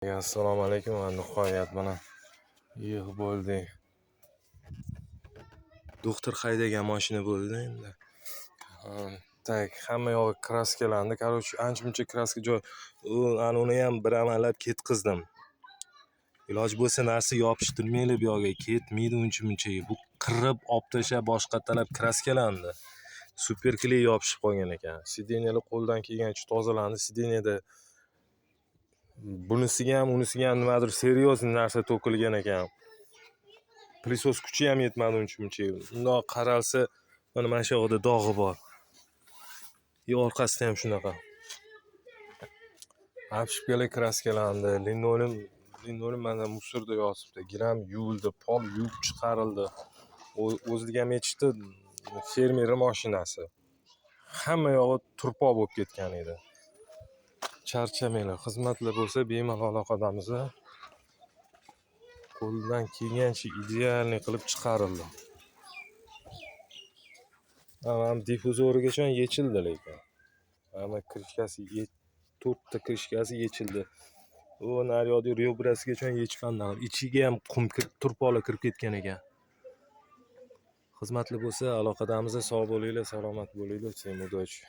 Assalomu alaykum va nihoyat mana yig'ib bo'ldik. Doktor haydagan mashina bo'ldi endi. Так, hamma yog'i kraskalandi. Короче, ancha-muncha kraska joy, u ana uni ham bir amallab ketqizdim. Iloji bo'lsa narsa yopishtirmanglar bu yoqqa, ketmaydi uncha-munchaga. Bu qirib olib tashlab boshqattalab kraskalandi. Супер клей yopishib qolgan ekan. Сиденья lar qo'ldan kelgancha tozalandi. Сиденья da bunisiga ham, unisiga ham nimadir серьезный narsa to'kilgan ekan. Пылесос kuchi ham yetmadi uncha-munchaga. Bundoq qaralsa, mana shu yoqda dog'i bor. И orqasida ham shunaqa. Обшивка lar kraskalandi. Linoleum mana мусор da yotibdi. Gilam yuvildi, pol yuvib chiqarildi. O'ziga ham aytishdi, fermerni mashinasi. Hamma yog'i turpoq bo'lib ketgan edi. Charchamanglar, xizmatlar bo'lsa bemalol aloqadamiz. Qo'ldan kelgancha идеальный qilib chiqarildi. Mana диффузор igacha yechildi lekin. Hamma крышка si, to'rtta крышка si yechildi. U naryoqda ребра sigacha yechib, ichiga ham qum kirib, turpoqlar kirib ketgan ekan. Xizmatli bo'lsa aloqadamiz. Sog' bo'linglar, salomat bo'linglar. Всем удачи.